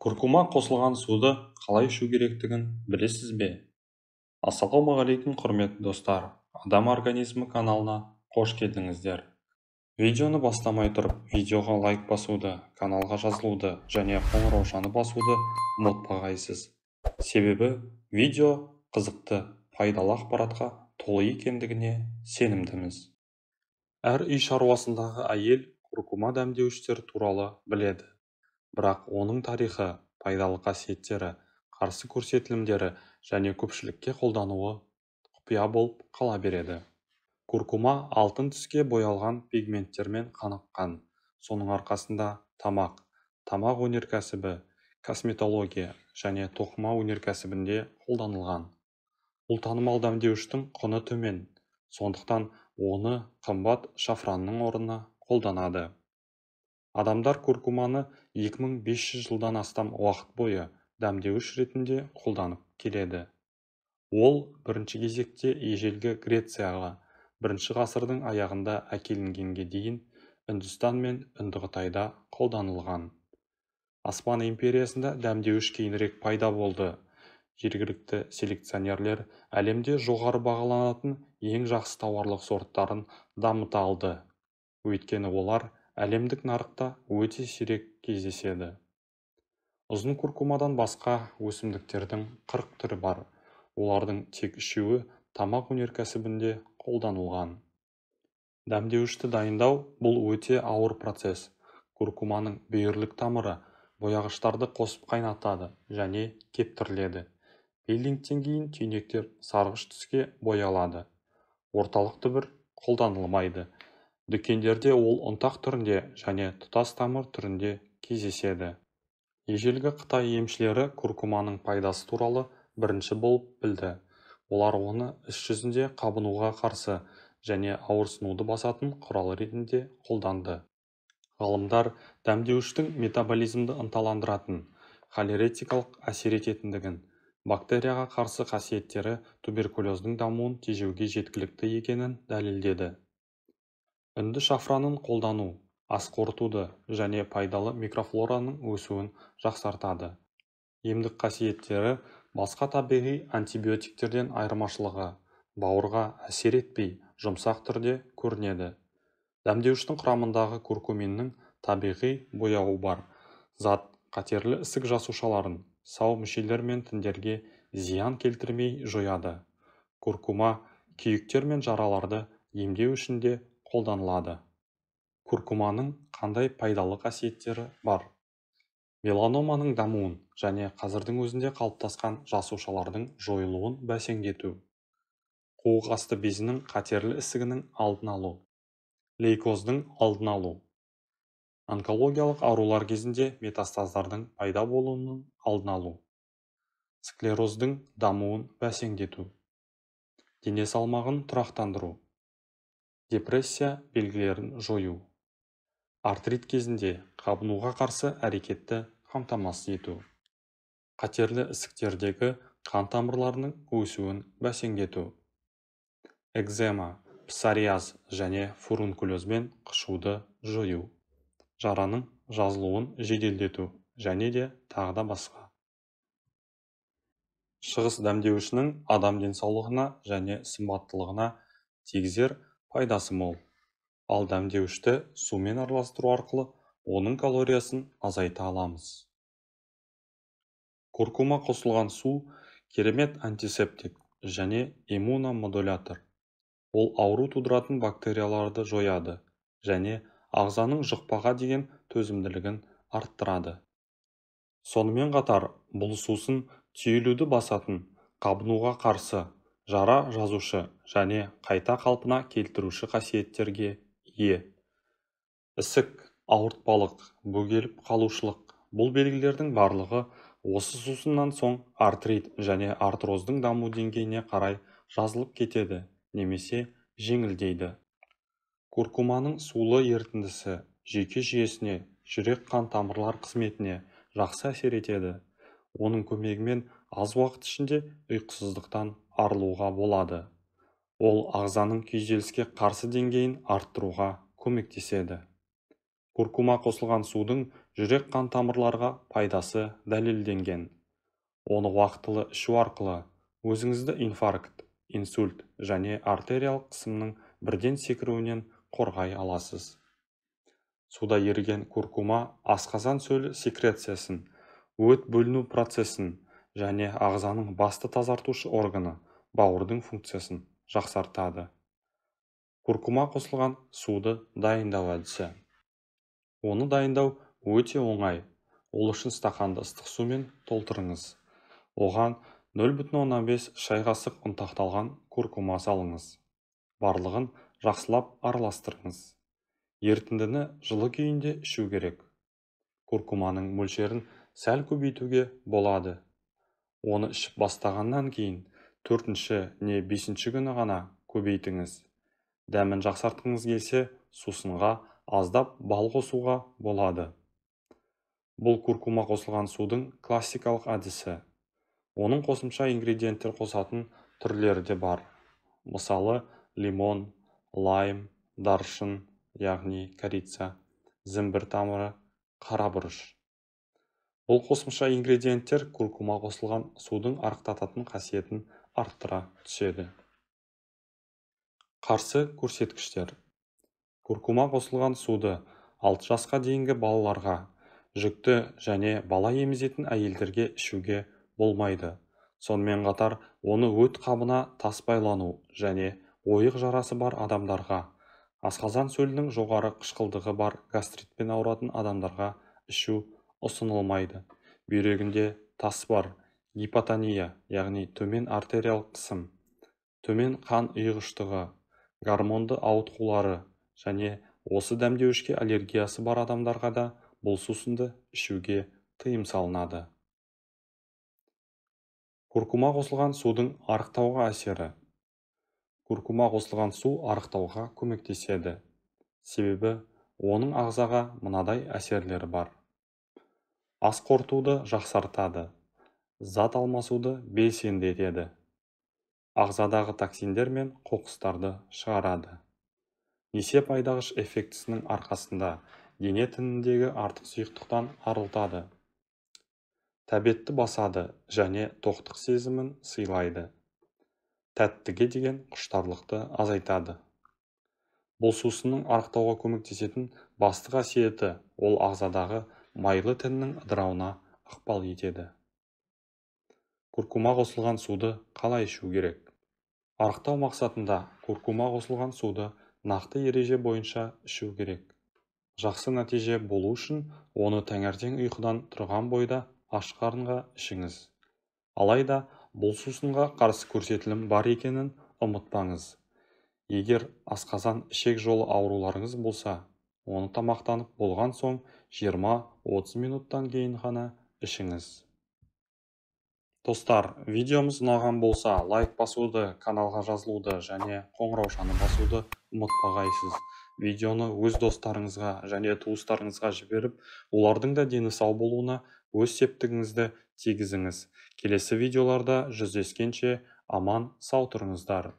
Куркума қосылған суды қалай ішу керектігін білесіз бе? Ассалаумағалейкум, құрметті достар! Адам организмі каналына қош келдіңіздер. Видеоны бастамай тұрып, видеоға лайк басуды, каналға жазылуды және қоңыраушаны басуды ұмытпағайсыз. Себебі видео қызықты, пайдалы ақпаратқа толы екендігіне сенімдіміз. Әр үй шаруасындағы әйел куркума дәмдеуіштер туралы біледі. Бірақ оның тарихы, пайдалы қасиеттері, қарсы көрсетілімдері және көпшілікке қолдануы құпия болып қала береді. Куркума алтын түске боялған пигменттермен қаныққан. Соның арқасында тамақ, тамақ өнеркәсібі, косметология және тоқыма өнеркәсібінде қолданылған. Бұл танымал дәмдеуіштің құны төмен, сондықтан оны қымбат шафранның орнына қолданады. Адамдар куркуманы 2500 жылдан астам уақыт бойы дәмдеуіш ретінде қолданып келеді. Ол бірінші кезекте ежелгі Грецияға, бірінші ғасырдың аяғында әкелінгенге дейін Үндістан мен Үндіқытайда қолданылған. Осман империясында дәмдеуіш кейінірек пайда болды. Жергілікті селекционерлер әлемде жоғары бағаланатын ең жақсы тауарлық сорттарын дамыта алды. Өйткені олар әлемдік нарықта өте сирек кездеседі. Ұзын куркумадан басқа өсімдіктердің 40 түрі бар. Олардың тек үшеуі тамақ өнеркәсібінде қолданылған. Дәмдеуішті дайындау бұл өте ауыр процесс. Куркуманың бүйірлік тамыры бояғыштарды қосып қайнатады және кептіріледі. Пилингтен кейін түйнектер сарғыш түске боялады. Орталық түбір қолданылмайды. Дүкендерде ол ұнтақ түрінде және тұтас тамыр түрінде кездеседі. Ежелгі Қытай емшілері куркуманың пайдасы туралы бірінші болып білді. Олар оны іс жүзінде қабынуға қарсы және ауырсынуды басатын құрал ретінде қолданды. Ғалымдар дәмдеуіштің метаболизмді ынталандыратын, холеретикалық әсер ететіндігін, бактерияға қарсы қасиеттері туберкулездің дамуын тежеуге жеткілікті екенін дәлелдеді. Үнді шафранын қолдану ас қорытуды және пайдалы микрофлораның өсуін жақсартады. Емдік қасиеттері басқа табиғи антибиотиктерден айырмашылығы бауырға әсер етпей жұмсақ түрде көрінеді. Дәмдеуіштің құрамындағы куркуминнің табиғи бояуы бар. Зат қатерлі ісік жасушаларын сау мүшелер мен тіндерге зиян келтірмей жояды. Куркума күйіктер мен жараларды емдеу үшін де қолданылады. Куркуманың қандай пайдалы қасиеттері бар? Меланоманың дамуын және қазірдің өзінде қалыптасқан жасушалардың жойылуын бәсеңдету. Қуық асты безінің қатерлі ісігінің алдын алу. Лейкоздың алдын алу. Онкологиялық аурулар кезінде метастаздардың пайда болуының алдын алу. Склероздың дамуын бәсеңдету. Дене салмағын тұрақтандыру. Депрессия белгілерін жою. Артрит кезінде қабынуға қарсы әрекетті қамтамасыз ету. Қатерлі ісіктердегі қан тамырларының өсуін бәсеңдету. Экзема, псориаз және фурункулезбен қышуды жою. Жараның жазылуын жеделдету және де тағы да басқа. Шығыс дәмдеуішінің адам денсаулығына және сымбаттылығына тигізер пайдасы мол. Ал дәмдеуішті сумен араластыру арқылы оның калориясын азайта аламыз. Куркума қосылған су керемет антисептик және иммуномодулятор. Ол ауру тудыратын бактерияларды жояды және ағзаның жұқпаға деген төзімділігін арттырады. Сонымен қатар бұл сусын түйілуді басатын, қабынуға қарсы, жара жазушы және қайта қалпына келтіруші қасиеттерге ие. Ісік, ауыртпалық, бөгеліп қалушылық бұл белгілердің барлығы осы сусыннан соң артрит және артроздың даму деңгейіне қарай жазылып кетеді немесе жеңілдейді. Куркуманың сулы ерітіндісі жүйке жүйесіне, жүрек-қан тамырлар қызметіне жақсы әсер етеді. Оның көмегімен аз уақыт ішінде ұйқысыздықтан арылуға болады. Ол ағзаның күйзеліске қарсы деңгейін арттыруға көмектеседі. Куркума қосылған судың жүрек-қан тамырларға пайдасы дәлелденген. Оны уақытылы ішу арқылы өзіңізді инфаркт, инсульт және артериялық қысымның бірден секіруінен қорғай аласыз. Суда еріген куркума асқазан сөлі секрециясын, өт бөліну процесін және ағзаның басты тазартушы органы бауырдың функциясын жақсартады. Куркума қосылған суды дайындау әдісі. Оны дайындау өте оңай. Ол үшін стақанды ыстық сумен толтырыңыз. Оған 0,5 шай қасық ұнтақталған куркума салыңыз. Барлығын жақсылап араластырыңыз. Ерітіндіні жылы күйінде ішу керек. Куркуманың мөлшерін сәл көбейтуге болады. Оны ішіп бастағаннан кейін 4-ші не 5-ші күні ғана көбейтіңіз. Дәмін жақсартқыңыз келсе, сусынға аздап бал қосуға болады. Бұл куркума қосылған судың классикалық әдісі. Оның қосымша ингредиенттер қосатын түрлері де бар. Мысалы, лимон, лайм, даршын, яғни корица, зімбір тамыры, қара бұрыш. Бұл қосымша ингредиенттер куркума қосылған судың арықтататын қасиетін арттыра түседі. Қарсы көрсеткіштер. Куркума қосылған суды 6 жасқа дейінгі балаларға, жүкті және бала емізетін әйелдерге ішуге болмайды. Сонымен қатар, оны өт қабына тас байлану және ойық жарасы бар адамдарға, асқазан сөлінің жоғары қышқылдығы бар гастритпен ауыратын адамдарға ішу ұсынылмайды. Бүйрегінде тас бар, гипотония, яғни төмен артериялық қысым, төмен қан ұйығыштығы, гормонды ауытқулары және осы дәмдеуішке аллергиясы бар адамдарға да бұл сусынды ішуге тыйым салынады. Куркума қосылған судың арықтауға әсері. Куркума қосылған су арықтауға көмектеседі. Себебі оның ағзаға мынадай әсерлері бар. Ас қорытуды жақсартады, зат алмасуды белсенді етеді, ағзадағы токсиндер мен қоқыстарды шығарады. Несеп айдағыш эффектісінің арқасында дене тініндегі артық сұйықтықтан арылтады. Тәбетті басады және тоқтық сезімін сыйлайды. Тәттіге деген құштарлықты азайтады. Бұл сусынның арықтауға көмектесетін басты қасиеті ол ағзадағы майлы тіннің ыдырауына ықпал етеді. Куркума қосылған суды қалай ішу керек? Арықтау мақсатында куркума қосылған суды нақты ереже бойынша ішу керек. Жақсы нәтиже болу үшін оны таңертең ұйқыдан тұрған бойда аш қарынға ішіңіз. Алайда бұл сусынға қарсы көрсетілім бар екенін ұмытпаңыз. Егер асқазан ішек жолы ауруларыңыз болса, оны тамақтанып болған соң 20-30 минуттан кейін ғана ішіңіз. Достар, видеомыз ұнаған болса, лайк басуды, каналға жазылуды және қоңыраушаны басуды ұмытпағайсыз. Видеоны өз достарыңызға және туыстарыңызға жіберіп, олардың да дені сау болуына өз септігіңізді тигізіңіз. Келесі видеоларда жүздескенше аман сау тұрыңыздар.